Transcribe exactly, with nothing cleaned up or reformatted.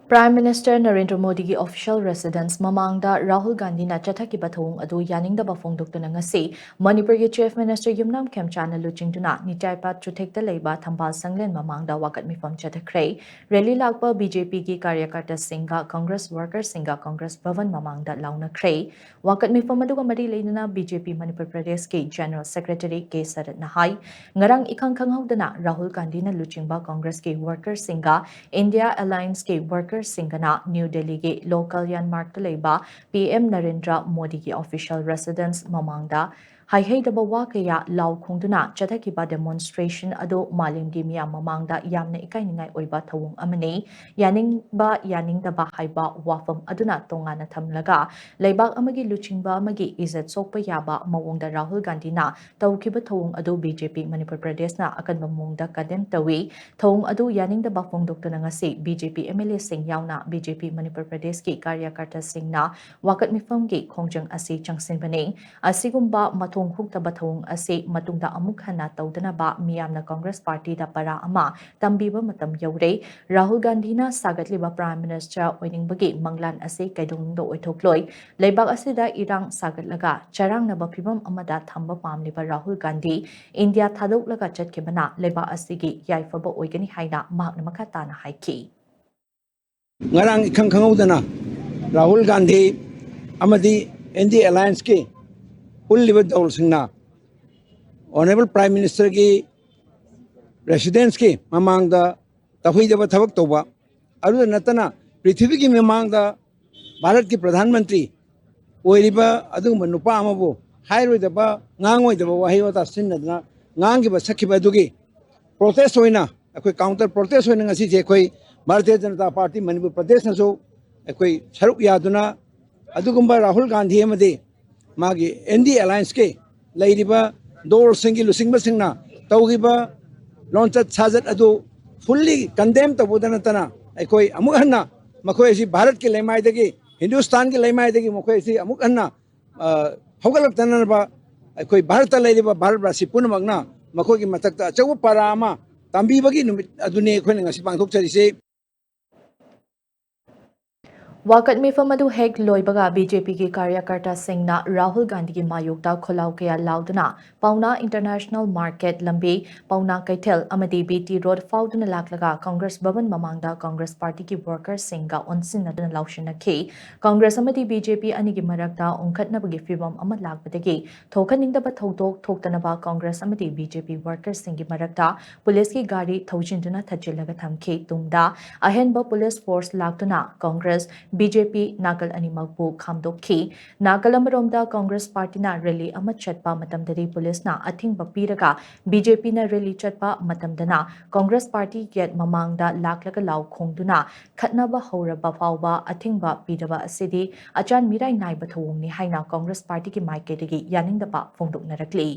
Prime Minister Narendra ꯃꯣꯗꯤꯒꯤ official residence ꯃꯃꯥꯡꯗ ꯔꯥꯍꯨꯜ ꯒꯥꯟꯙꯤꯅ ꯆꯠꯊꯈꯤꯕ ꯊꯧꯑꯣꯡ ꯑꯗꯨ ꯌꯥꯅꯤꯡꯗꯕ ꯐꯣꯡꯗꯣꯛꯇꯨꯅ ꯉꯁꯤ ꯃꯅꯤꯄꯨꯔꯒꯤ Chief Minister ꯌꯨꯝꯅꯥꯝ ꯈꯦꯝꯆꯥꯟꯅ ꯂꯨꯆꯤꯡꯗꯨꯅ ꯅꯤꯇ꯭ꯌꯥꯏꯄꯥꯠ ꯆꯨꯊꯦꯛꯇ ꯂꯩꯕ ꯊꯝꯕꯥꯜ ꯁꯪꯂꯦꯟ ꯃꯃꯥꯡꯗ ꯋꯥꯀꯠ ꯃꯤꯐꯝ ꯆꯠꯊꯈ꯭ꯔꯦ꯫ Rally ꯂꯥꯛꯄ BJPꯒꯤ ꯀꯥꯔꯌꯀꯔꯇꯥꯁꯤꯡꯒ Congress workerꯁꯤꯡꯒ Congress ꯚꯕꯟ ꯃꯃꯥꯡꯗ ꯂꯥꯎꯅꯈ꯭ꯔꯦ꯫ ꯋꯥꯀꯠ ꯃꯤꯐꯝ ꯑꯗꯨꯒ ꯃꯔꯤ ꯂꯩꯅꯅ BJP ꯃꯅꯤꯄꯨꯔ ꯄ꯭ꯔꯗꯦꯁꯀꯤ General Secretary ꯀꯦ ꯁꯔꯠꯅ ꯍꯥꯏ, ꯉꯔꯥꯡ ꯏꯈꯪ ꯈꯪꯍꯧꯗꯅ ꯔꯥꯍꯨꯜ ꯒꯥꯟꯙꯤꯅ ꯂꯨꯆꯤꯡꯕ Congressꯀꯤ workerꯁꯤꯡꯒ India Allianceꯀꯤ workerꯁꯤꯡꯒꯅ New Delhiꯒꯤ Lok Kalyan Margꯇ ꯂꯩꯕ PM ꯅꯔꯦꯟꯗ꯭ꯔ ꯃꯣꯗꯤꯒꯤ official residence ꯃꯃꯥꯡꯗ ꯍꯥꯏꯍꯩꯗꯕ ꯋꯥ ꯀꯌꯥ ꯂꯥꯎ ꯈꯣꯡꯗꯨꯅ ꯆꯠꯊꯈꯤꯕ demonstration ꯑꯗꯨ ꯃꯥꯂꯦꯝꯒꯤ ꯃꯤꯌꯥꯝ ꯃꯃꯥꯡꯗ ꯌꯥꯝꯅ ꯏꯀꯥꯏꯅꯤꯡꯉꯥꯏ ꯑꯣꯏꯕ ꯊꯧꯑꯣꯡ ꯑꯃꯅꯤ꯫ ꯌꯥꯅꯤꯡꯕ ꯌꯥꯅꯤꯡꯗꯕ ꯍꯥꯏꯕ ꯋꯥꯐꯝ ꯑꯗꯨꯅ ꯇꯣꯉꯥꯟꯅ ꯊꯝꯂꯒ ꯂꯩꯕꯥꯛ ꯑꯃꯒꯤ ꯂꯨꯆꯤꯡꯕ ꯑꯃꯒꯤ ꯏꯖꯠ ꯁꯣꯛꯄ ꯌꯥꯕ ꯃꯑꯣꯡꯗ ꯔꯥꯍꯨꯜ ꯒꯥꯟꯙꯤꯅ ꯇꯧꯈꯤꯕ ꯊꯧꯑꯣꯡ ꯑꯗꯨ BJP ꯃꯅꯤꯄꯨꯔ ꯄ꯭ꯔꯗꯦꯁꯅ ꯑꯀꯟꯕ ꯃꯑꯣꯡꯗ condemn ꯇꯧꯏ꯫ ꯊꯧꯑꯣꯡ ꯑꯗꯨ ꯌꯥꯅꯤꯡꯗꯕ ꯐꯣꯡꯗꯣꯛꯇꯨꯅ ꯉꯁꯤ BJP MLAꯁꯤꯡ ꯌꯥꯎꯅ BJP ꯃꯅꯤꯄꯨꯔ ꯄ꯭ꯔꯗꯦꯁꯀꯤ ꯀꯥꯔꯌꯀꯔꯇꯥꯁꯤꯡꯅ ꯋꯥꯀꯠ ꯃꯤꯐꯝꯒꯤ ꯈꯣꯡꯖꯪ ꯑꯁꯤ ꯆꯪꯁꯤꯟꯕꯅꯤ꯫ ꯑꯁꯤꯒꯨꯝꯕ ꯃꯊꯣꯡ ꯍꯨꯛꯇꯕ ꯊꯧꯑꯣꯡ ꯑꯁꯤ ꯃꯇꯨꯡꯗ ꯑꯃꯨꯛ ꯍꯟꯅ ꯇꯧꯗꯅꯕ ꯃꯤꯌꯥꯝꯅ Congress Partyꯗ ꯄꯔꯥ ꯑꯃ ꯇꯝꯕꯤꯕ ꯃꯇꯝ ꯌꯧꯔꯦ꯫ ꯔꯥꯍꯨꯜ ꯒꯥꯟꯙꯤꯅ ꯁꯥꯒꯠꯂꯤꯕ Prime Minister ꯑꯣꯏꯅꯤꯡꯕꯒꯤ ꯃꯪꯂꯥꯟ ꯑꯁꯤ ꯀꯩꯗꯧꯅꯨꯡꯗ ꯑꯣꯏꯊꯣꯛꯂꯣꯏ꯫ ꯂꯩꯕꯥꯛ ꯑꯁꯤꯗ ꯏꯔꯥꯡ ꯁꯥꯒꯠꯂꯒ ꯆꯔꯥꯡꯅꯕ ꯐꯤꯚꯝ ꯑꯃꯗ ꯊꯝꯕ ꯄꯥꯝꯂꯤꯕ ꯔꯥꯍꯨꯜ ꯒꯥꯟꯙꯤ ꯏꯟꯗꯤꯌꯥ ꯊꯥꯗꯣꯛꯂꯒ ꯆꯠꯈꯤꯕꯅ ꯂꯩꯕꯥꯛ ꯑꯁꯤꯒꯤ ꯌꯥꯏꯐꯕ ꯑꯣꯏꯒꯅꯤ ꯍꯥꯏꯅ ꯃꯍꯥꯛꯅ ꯃꯈꯥ ꯇꯥꯅ ꯍꯥꯏꯈꯤ꯫ ꯉꯔꯥꯡ ꯏꯈꯪ ꯈꯪꯍꯧꯗꯅ ꯔꯥꯍꯨꯜ ꯒꯥꯟꯙꯤ ꯑꯃꯗꯤ India Allianceꯀꯤ ꯄꯨꯜꯂꯤꯕ ꯗꯜꯁꯤꯡꯅ Honourable Prime Ministerꯒꯤ residenceꯀꯤ ꯃꯃꯥꯡꯗ ꯇꯧꯍꯩꯗꯕ ꯊꯕꯛ ꯇꯧꯕ, ꯑꯗꯨꯗ ꯅꯠꯇꯅ ꯄ꯭ꯔꯤꯊꯤꯕꯤꯒꯤ ꯃꯃꯥꯡꯗ ꯚꯥꯔꯠꯀꯤ ꯄ꯭ꯔꯙꯥꯟ ꯃꯟꯇ꯭ꯔꯤ ꯑꯣꯏꯔꯤꯕ ꯑꯗꯨꯒꯨꯝꯕ ꯅꯨꯄꯥ ꯑꯃꯕꯨ ꯍꯥꯏꯔꯣꯏꯗꯕ, ꯉꯥꯡꯉꯣꯏꯗꯕ ꯋꯥꯍꯩ ꯋꯥꯇꯥ ꯁꯤꯖꯤꯟꯅꯗꯨꯅ ꯉꯥꯡꯈꯤꯕ ꯁꯛꯈꯤꯕ ꯑꯗꯨꯒꯤ protest ꯑꯣꯏꯅ, ꯑꯩꯈꯣꯏ counter protest ꯑꯣꯏꯅ ꯉꯁꯤꯁꯦ ꯑꯩꯈꯣꯏ ꯚꯥꯔꯇꯤꯌ ꯖꯅꯇꯥ ꯄꯥꯔꯇꯤ ꯃꯅꯤꯄꯨꯔ ꯄ꯭ꯔꯗꯦꯁꯅꯁꯨ ꯑꯩꯈꯣꯏ ꯁꯔꯨꯛ ꯌꯥꯗꯨꯅ ꯑꯗꯨꯒꯨꯝꯕ ꯔꯥꯍꯨꯜ ꯒꯥꯟꯙꯤ ꯑꯃꯗꯤ ꯃꯥꯒꯤ India Allianceꯀꯤ ꯂꯩꯔꯤꯕ ꯗꯜꯁꯤꯡꯒꯤ ꯂꯨꯆꯤꯡꯕꯁꯤꯡꯅ ꯇꯧꯈꯤꯕ ꯂꯣꯟꯆꯠ ꯁꯥꯖꯠ ꯑꯗꯨ fully condemn ꯇꯧꯕꯗ ꯅꯠꯇꯅ ꯑꯩꯈꯣꯏ ꯑꯃꯨꯛ ꯍꯟꯅ ꯃꯈꯣꯏ ꯑꯁꯤ ꯚꯥꯔꯠꯀꯤ ꯂꯩꯃꯥꯏꯗꯒꯤ, ꯍꯤꯟꯗꯨꯁꯇꯥꯟꯒꯤ ꯂꯩꯃꯥꯏꯗꯒꯤ ꯃꯈꯣꯏ ꯑꯁꯤ ꯑꯃꯨꯛ ꯍꯟꯅ, ꯑ, ꯍꯧꯒꯠꯂꯛꯇꯅꯕ ꯑꯩꯈꯣꯏ ꯚꯥꯔꯠꯇ ꯂꯩꯔꯤꯕ ꯚꯥꯔꯠ ꯔꯥꯁꯤ ꯄꯨꯝꯅꯃꯛꯅ ꯃꯈꯣꯏꯒꯤ ꯃꯊꯛꯇ ꯑꯆꯧꯕ ꯄꯔꯥ ꯑꯃ ꯇꯝꯕꯤꯕꯒꯤ ꯅꯨꯃꯤꯠ ꯑꯗꯨꯅꯤ ꯑꯩꯈꯣꯏꯅ ꯉꯁꯤ ꯄꯥꯡꯊꯣꯛꯆꯔꯤꯁꯤ꯫ ꯋꯥꯀꯠ ꯃꯤꯐꯝ ꯑꯗꯨ ꯍꯦꯛ ꯂꯣꯏꯕꯒ ꯕꯤ ꯖꯦ ꯄꯤꯒꯤ ꯀꯥꯔꯌꯀꯔꯇꯥꯁꯤꯡꯅ ꯔꯥꯍꯨꯜ ꯒꯥꯟꯙꯤꯒꯤ ꯃꯥꯌꯣꯛꯇ ꯈꯣꯜꯂꯥꯎ ꯀꯌꯥ ꯂꯥꯎꯗꯨꯅ ꯄꯥꯎꯅꯥ ꯏꯟꯇꯔꯅꯦꯁꯅꯦꯜ ꯃꯥꯔꯀꯦꯠ ꯂꯝꯕꯤ, ꯄꯥꯎꯅꯥ ꯀꯩꯊꯦꯜ ꯑꯃꯗꯤ ꯕꯤ ꯇꯤ ꯔꯣꯗ ꯐꯥꯎꯗꯨꯅ ꯂꯥꯛꯂꯒ ꯀꯪꯒ꯭ꯔꯦꯁ ꯚꯕꯟ ꯃꯃꯥꯡꯗ ꯀꯪꯒ꯭ꯔꯦꯁ ꯄꯥꯔꯇꯤꯒꯤ ꯋꯥꯔꯀꯔꯁꯤꯡꯒ ꯑꯣꯟꯁꯤꯟꯅꯗꯨꯅ ꯂꯥꯎꯁꯤꯟꯅꯈꯤ꯫ ꯀꯪꯒ꯭ꯔꯦꯁ ꯑꯃꯗꯤ ꯕꯤ ꯖꯦ ꯄꯤ ꯑꯅꯤꯒꯤ ꯃꯔꯛꯇ ꯎꯪꯈꯠꯅꯕꯒꯤ ꯐꯤꯚꯝ ꯑꯃ ꯂꯥꯛꯄꯗꯒꯤ ꯊꯣꯛꯍꯟꯅꯤꯡꯗꯕ ꯊꯧꯗꯣꯛ ꯊꯣꯛꯇꯅꯕ ꯀꯪꯒ꯭ꯔꯦꯁ ꯑꯃꯗꯤ ꯕꯤ ꯖꯦ ꯄꯤ ꯋꯥꯔꯀꯔꯁꯤꯡꯒꯤ ꯃꯔꯛꯇ ꯄꯨꯂꯤꯁꯀꯤ ꯒꯥꯔꯤ ꯊꯧꯖꯤꯟꯗꯨꯅ ꯊꯠꯆꯤꯜꯂꯒ ꯊꯝꯈꯤ꯫ ꯇꯨꯡꯗ ꯑꯍꯦꯟꯕ ꯄꯨꯂꯤꯁ ꯐꯣꯔꯁ ꯂꯥꯛꯇꯨꯅ ꯀꯪꯒ꯭ꯔꯦꯁ, ꯕꯤ ꯖꯦ ꯄꯤ ꯅꯥꯀꯜ ꯑꯅꯤꯃꯛꯄꯨ ꯈꯥꯝꯗꯣꯛꯈꯤ꯫ ꯅꯥꯀꯜ ꯑꯃꯔꯣꯝꯗ ꯀꯪꯒ꯭ꯔꯦꯁ ꯄꯥꯔꯇꯤꯅ ꯔꯦꯂꯤ ꯑꯃ ꯆꯠꯄ ꯃꯇꯝꯗꯗꯤ ꯄꯨꯂꯤꯁꯅ ꯑꯊꯤꯡꯕ ꯄꯤꯔꯒ ꯕꯤ ꯖꯦ ꯄꯤꯅ ꯔꯦꯂꯤ ꯆꯠꯄ ꯃꯇꯝꯗꯅ ꯀꯪꯒ꯭ꯔꯦꯁ ꯄꯥꯔꯇꯤ ꯒꯦꯠ ꯃꯃꯥꯡꯗ ꯂꯥꯛꯂꯒ ꯂꯥꯎ ꯈꯣꯡꯗꯨꯅ ꯈꯠꯅꯕ ꯍꯧꯔꯕ ꯐꯥꯎꯕ ꯑꯊꯤꯡꯕ ꯄꯤꯗꯕ ꯑꯁꯤꯗꯤ ꯑꯆꯥꯟ ꯃꯤꯔꯥꯏ ꯅꯥꯏꯕ ꯊꯧꯑꯣꯡꯅꯤ ꯍꯥꯏꯅ ꯀꯪꯒ꯭ꯔꯦꯁ ꯄꯥꯔꯇꯤꯒꯤ ꯃꯥꯏꯀꯩꯗꯒꯤ ꯌꯥꯅꯤꯡꯗꯕ ꯐꯣꯡꯗꯣꯛꯅꯔꯛꯂꯤ꯫